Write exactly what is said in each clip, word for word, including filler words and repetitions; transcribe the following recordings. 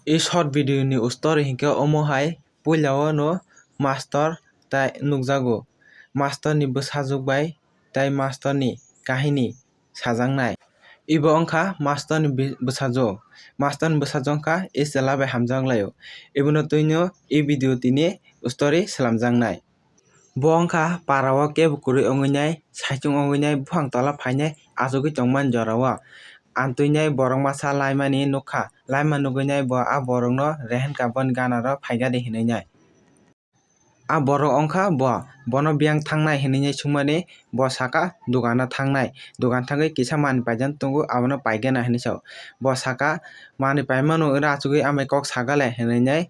E short video ni story hinkhe omo hai puila o no master tai nukjago. Master ni bwsajwk bai tai master ni kahini sajaknai. Ibo wngkha master ni bi-, bwsajwk. Master ni bwsajwk wngkha e chwla bai hamjak laio. Ibono twino e video tini story swlamjaknai. Bo wngkha para o kebo kwrwi wngwi nai, saichung wngwi nai, buphang tola phainai, achugwi tongmani jora o. Amtwi nai borok masa laimani nukha. Laima nugwi nai bo a borokno rehenka boni gana rok phaikha de hinwi nai. A borok wngkha bo, bono biyang thangnai hinwi nai swngmani bo saka dogano thangnai. Dogan thangwi kisa manwi paijak tongo, abono paigana hinwi sao. Bo saka manwi paimano oro achugwi amai kok sagale hinwi nai.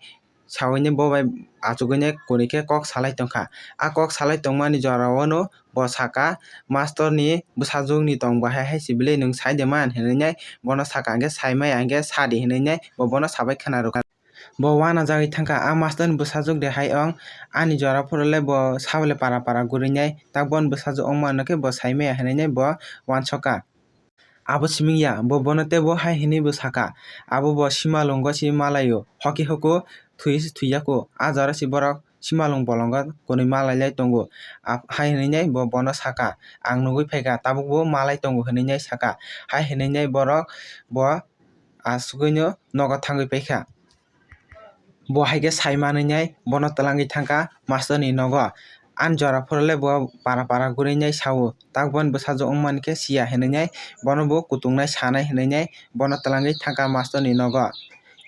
Sawini bo bai achugwini kwrwi khe kok salai tongkha. A kok salai tongmani jora o no bo saka, "Master ni bwsajwk ni tong bahai hai se bwle nwng sai de man," hinwi nai bono saka, hwnkhe sai maya hwnkhe sa di hinwi nai bo bono sabai khwna rwkha. Bo uanajagwi thangkha, "A master ni bwsajwk de hai ong, ani jora phuru le bo sabole para para gurwi nai, tak boni bwsajwk ong mano khe bo sai maya," hinwi nai bo uansukha. Abo simi ya, bo bono teibo hai hinwi bo saka, abo bo simalwngo se malaio, hoki huku thwi se thwi yaku, a jora se borok simalwng bolongo kwnwi malai lai tongo. Ap-, hai hinwi nai bo bono saka, "Ang nugwi phaikha, tabukbo malai tongo," hinwi nai saka. Hai hinwi nai borok bo asugwino nogo thangwi paikha. Bo hai khe sai manwi nai bono twlangwi thangkha master ni nogo. Ani jora phuru le bo para para gurwi nai sao, tak boni bwsajwk wng mani khe siya hinwi nai bono bo kutung nai sanai hinwi nai bono twlangwi thangkha master ni nogo.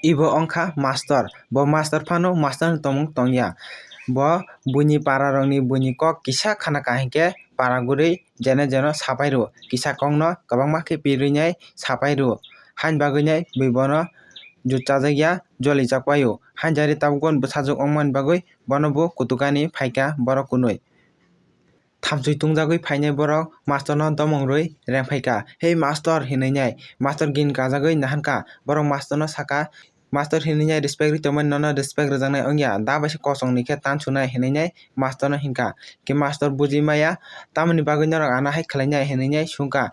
Ibo wngkha master, bo master phano master ni tongmung tongya. Bo buini para rokni buini kok kisa khana kaham khe para gurwi jene jeno sapai rwo, kisa kokno kwbangma khe pirwi nai sapai rwo. Haini bagwi nai bui bono jut chajakya, jolijak paio. Hainjari tabuk boni bwsajwk wngmani bagwi bono bo kutukani phaikha borok kunui. Thamsui tungjagwi phainai borok masterno domong rwi rengphaikha, "Hei master," hinwi nai. Master gin kajagwi nahankha, borok masterno saka, "Master hinwi nai respect rwi tongmani nono respect rwjaknai wngya, da bai se kosongni khe tan sunai," hinwi nai masterno hinkha. Khe master buji maya, "Tamoni bagwi norok ano hai khlainai?" hinwi nai swngkha.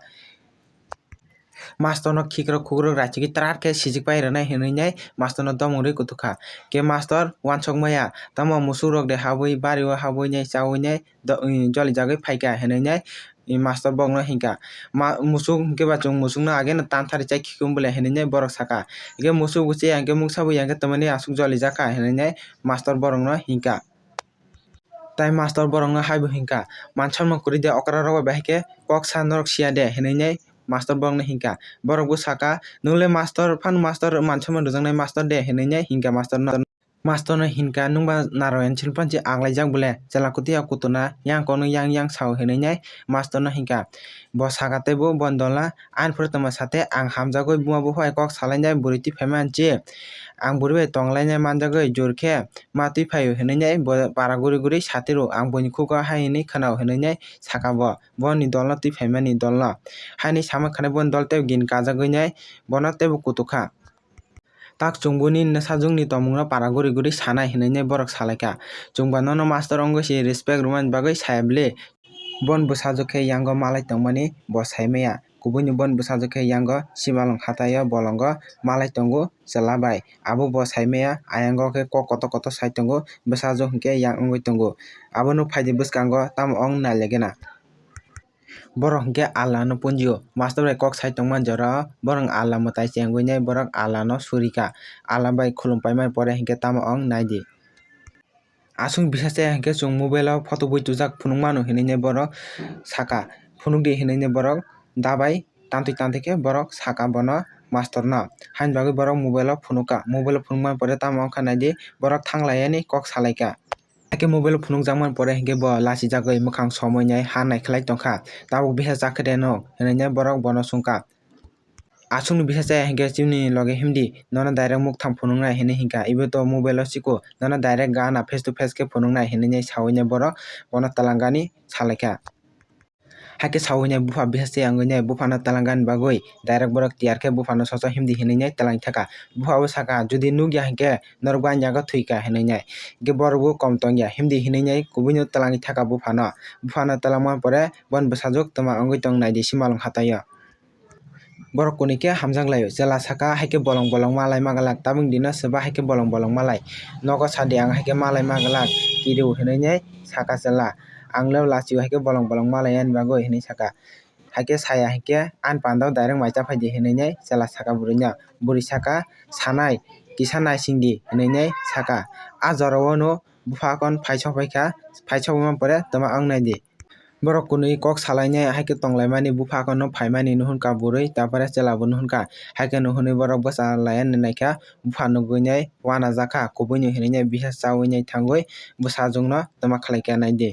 Masterno khikrok khukrok rachigwi trat khe sijik pai rwnai hinwi nai masterno domong rwi kutukha. Khe master uansuk maya, tamo musuk rok de habwi bari o habwi nai chawi nai do-, jolijagwi phaikha hinwi nai master bokno hinkha. Ma-, musuk hinkhe ba chwng musukno ageno tanthari chai khikum bwle hinwi nai borok saka. Hinkhe musuk bo chaya hinkhe muksa bo ya hinkhe tamani aswk jolijakha hinwi nai master borokno hinkha. Tai master borokno haibo hinkha, "Mansamung kwrwi de okra rok bai, bahai khe kok sa norok siya de?" hinwi nai master borokno hinkha. Borok bo saka, "Nwng le master phano master, mansamung rwjaknai master de?" hinwi nai hinkha masterno. Masterno hinkha, "Nwng ba Narayan Chilpanchi aglaijak bwle, chwla kwtwi ya kutuna yang kokno yang yang sao," hinwi nai masterno hinkha. Bo saka teibo boni dolna, "Ani phuru tongma sate ang hamjagwi buma buphai kok salainai bwrwi twi phaimani chi, ang bwrwi bai tonglainai manjagwi jur khe ma twi phaio," hinwi nai bo para guri guri satiro, "Ang buini khugo hai hinwi khwnao," hinwi nai saka bo, boni dolno twi phaimani dolno. Haini sama khwnai boni dol teibo gin kajagwi nai bono teibo kutukha. Tak chwng buni nwsajwkni tongmungno para guri guri sanai hinwi nai borok salaikha. Chwngba nono master wngwi se respect rwmani bagwi saya bwle? Bon bwsajwk khe yango malai tongmani bo saimaya. Kubuini bon bwsajwk khe yango simalwng hataio bolongo malai tongo chwla bai. Abo bo saimaya, ayango khe kok kotor kotor sai tongo, bwsajwk hinkhe yang wngwi tongo. Abono phaidi bwskango tamo wng nailaigena. Borok hinkhe Allah no punjio. Master bai kok sai tongmani jora borok Allah mwtai chengwi nai borok Allah no surika. Allah bai khulum paimani pore hinkhe tamo wng naidi. Aswk bisa chaya hinkhe chwng mobile o photo bui twijak phunuk mano hinwi nai borok saka. Phunuk di hinwi nai borok dabai tantwi tantwi khe borok saka bono master no. Haini bagwi borok mobile o phunukha. Mobile o phunukmani pore tamo wngkha naidi borok thanglaiyani kok salaikha. Hakhe mobile o phunukjakmani pore hinkhe bo lachijagwi mwkhang somwi nai ha naikhlai tongkha. Tabuk bisa chakhe de no hinwi nai borok bono swngkha. Aswkno bisa chaya hinkhe chini loge himdi, nono direct mukthang phunuknai hinwi hinkha, ibo to mobile o chiko, nono direct gana face to face khe phunuknai hinwi nai sawi nai borok bono twlangani salaikha. Hakhe sawi nai bupha bisa chaya wngwi nai buphano twlangani bagwi direct borok tiyar khe buphano soso himdi hinwi nai twlang thaka. Bupha bo saka, "Jodi nukya hinkhe norok bo ani yago thwikha," hinwi nai. Hinkhe borok bo kom tongya, himdi hinwi nai kubuino twlangwi thaka buphano. Buphano twlangmani pore boni bwsajwk twma wngwi tong naidi simalwng hataio. Borok kwnwi khe hamjak laio. Chwla saka, "Hai khe bolong bolong malai ma glak, tabuk dino swba hai khe bolong bolong malai. Nogo sadi ang hai khe malai ma glak, kiriw," hwnwi nai saka chwla. "Ang le lachio hai khe bolong bolong malai ani bagwi," hwnwi saka. Hai khe saya hai khe ani pandao direct mai cha phai di hwnwi nai chwla saka bwrwino. Bwrwi saka, "Sanai, kisa naising di," hwnwi nai saka. A jorao no bupha kon phai sok pai kha, phai sok man pore toma wng nai di. Borok kwnwi kok salainai hai khe tonglaimani bupha kono phaimani nuhun ka bwrwi, tapore chwla bo nuhun ka. Hai khe nuhunwi borok bwsa laiya nai kha, bupha nugwi nai uanajak kha, kubui ni hwnwi nai bisa chawi nai thangwi bwsajwk no toma khlai kha nai di.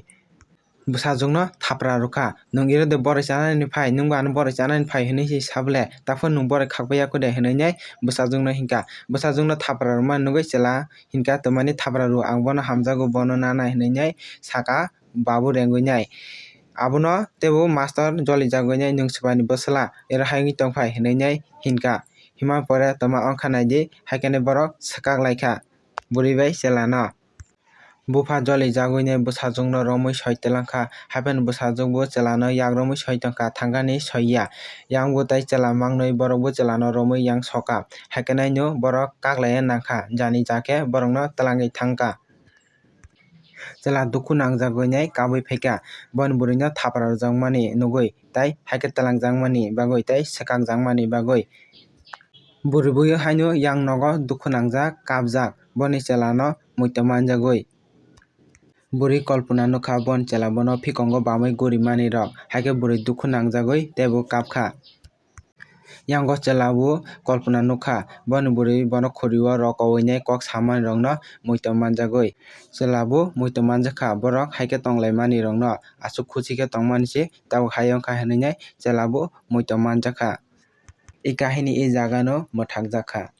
Bwsajwk no thapra rw kha, "Nwng iro de boroi chanani phai, nwng bo ano boroi chanani phai," hwnwi se sa bwle, "Taphor nwng boroi khakbai ya kho de?" hwnwi nai bwsajwk no hin kha. Bwsajwk no thapra rwma nugwi chwla hin kha, "Twmani thapra rw, ang bono hamjago, bono nanai," hwnwi nai saka. Babu rengwi nai. Abono teibo mastor jolijagwi nai, "Nwng swbaini bwsla, ero hai wngwi tong phai," hwnwi nai hin kha. Hima pore toma wng kha nai di, hai khe borok swkak lai kha bwrwi bai chwla no. Bupha jolijagwi nai bwsajwk no romwi soi twlang kha, hai phano bwsajwk bo chwla no yak romwi soi tong kha, thangani soi ya. Yang bo tei chwla mangnwi borok bo chwla no romwi yang so kha, hai khe nai no borok kak laiya nang kha, jani ja khe borok no twlangwi thang kha. Chwla dukhu nangjagwi nai kabwi phai kha, boni bwrwi no thapra rwjakmani nugwi tei hai khe twlangjakmani bagwi tei swkakjakmani bagwi. Bwrwi bo haino yang nogo dukhu nangjak, kapjak, boni chwla no muitu manjagwi. Bwrwi kolpona nukha boni chwla bono phikongo bamwi guri mani rok, hai khe bwrwi dukhu nangjagwi teibo kap kha. Yango chwla bo kolpona nukha, boni bwrwi bono khuri o rokowi nai kok samani rok no muitu manjagwi. Chwla bo muitu manjak kha, borok hai khe tonglaimani rok no aswk khusi khe tongmani se tabuk hai wng kha hwnwi nai chwla bo muitu manjak kha. I kahini i jaga no mwthakjak kha.